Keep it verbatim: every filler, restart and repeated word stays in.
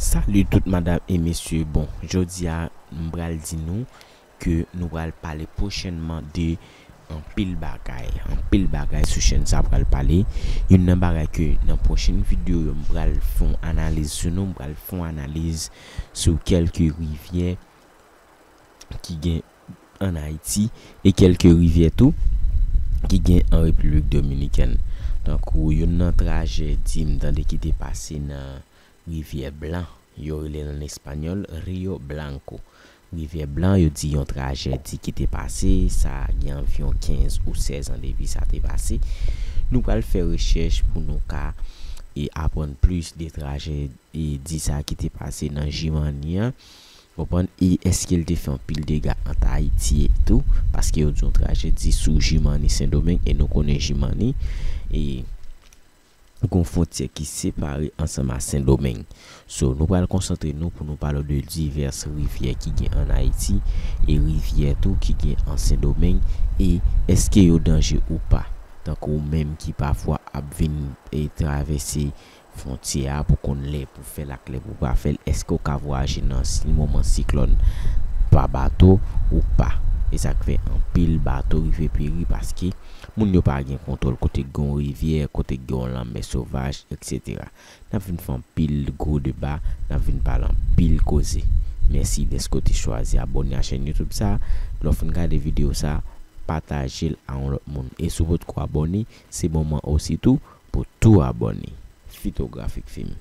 Salut tout madam e mesye. Bon, jodi a m pral di nou ke nou pral pale pwochènman de anpil bagay. Anpil bagay sou chèn sa pral pale. Youn nan bagay ke nan pwochèn videyo yo m pral fè yon analiz sou nou, m pral fè yon analiz sou kèlke rivyè ki gen an Ayiti e kèlke rivyè tou ki gen an Repiblik Dominikèn. Tankou youn nan trajedi m tande ki te pase nan Rivyè Blan, yo rele l an espanyòl Río Blanco. Rivyè Blan, yo di yon trajedi ki te pase, sa gen anviwon kenz ou sèz an depi sa te pase. Nou pral fè rechèch pou nou ka e aprann plis de trajedi sa ki te pase nan Jimani an. Konprann? E èske l te fè anpil dega ant Ayiti e tou? Paske yo di yon trajedi sou Jimani Sendomeng, e nou konnen Jimani e gon fwontyè ki separe ansanm a Sendomeng. So, nou pral konsantre nou pou nou pale de divès rivyè ki gen an Ayiti e rivyè tou ki gen an Sendomeng, e èske yo danje ou pa? Tankou ou menm ki pafwa ap vin e travèse fwontyè a pou konn lè pou fè l ak lè pou pa fè l, èske w ka vwayaje nan si- moman siklòn pa bato ou pa? E sa k fè anpil bato rive peri paske moun yo pa gen kontwòl kote k gen yon rivyè, kote k gen yon lanmè sovaj, etsetera. N ap vin fè anpil gwo deba, n ap vin pale anpil koze. Mèsi dèske w te chwazi abòne a chèn YouTube sa. Lè w fin gade videyo sa, pataje l a yon lòt moun. E si w potko abòne, se moman osi tou pou tou abòne. Fitografik Film.